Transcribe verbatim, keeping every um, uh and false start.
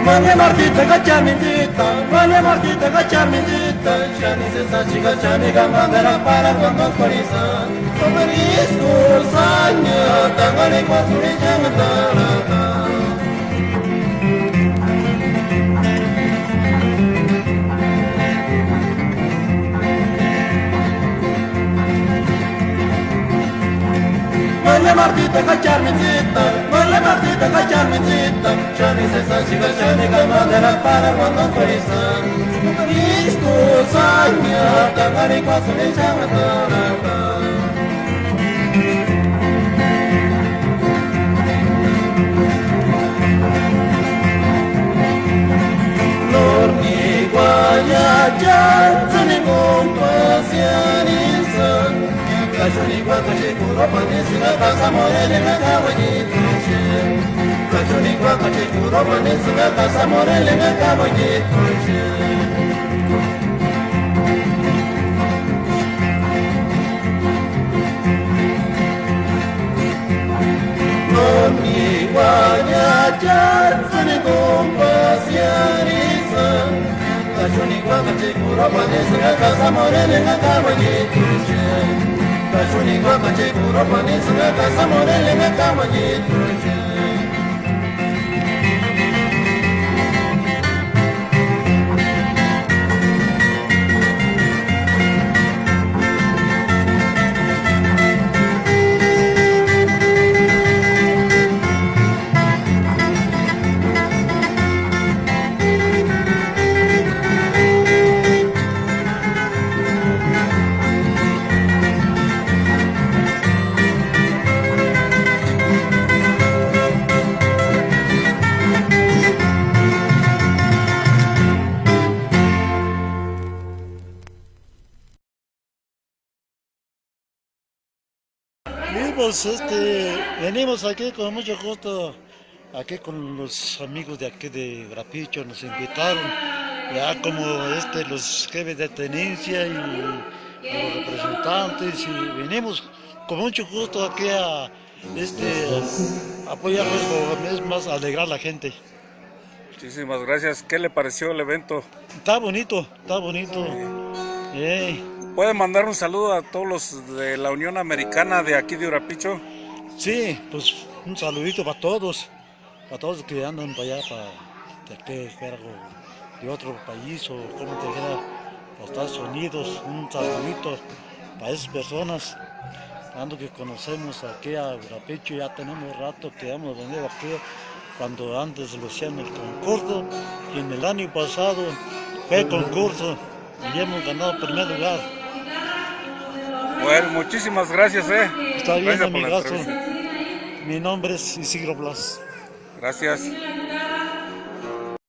Mane Martita kachani tita, mane Martita kachani tita, chani se sachi kachani ka manera para con dos corisas. Sobre discos aña, tangani kwa suri changa tarata. Mane Martita kachani tita, mane Martita kachani tita. Chani se sachi kachani ka manera para cuando soy san. Cristo saña, tangani kwa suri changa tarata. Norni guaya chanza ni compañía ni san. Kachuni kwa kachi kuro pani singa kasa morele na kama ni tuche. Kachuni kwa kachi kuro pani singa kasa morele na kama ni tuche. Noni guaya chanza ni compañía ni san. Kachuni kwa kachi kuro pani singa kasa morele na kama ni tuche. Kachuni kwa kachi kuro pani singa kasa morele na kama ni tuche. Vivimos, este, venimos aquí con mucho gusto, aquí con los amigos de aquí de Urapicho, nos invitaron, ya como, este, los jefes de tenencia y, y los representantes, y venimos con mucho gusto aquí a, este, apoyarles, es más alegrar la gente. Muchísimas gracias. ¿Qué le pareció el evento? Está bonito, está bonito. Eh, ¿Puede mandar un saludo a todos los de la Unión Americana de aquí de Urapicho? Sí, pues un saludito para todos, para todos que andan para allá, para de qué fuera, de otro país o como te dijera, para Estados Unidos, un saludito para esas personas, dando que conocemos aquí a Urapicho, ya tenemos rato que hemos venido aquí, cuando antes lo hacían el concurso, y en el año pasado fue concurso y hemos ganado primer lugar. Bueno, muchísimas gracias, eh. Está bien, gracias por la amigazo. Entrevista. Mi nombre es Isidro Blas. Gracias.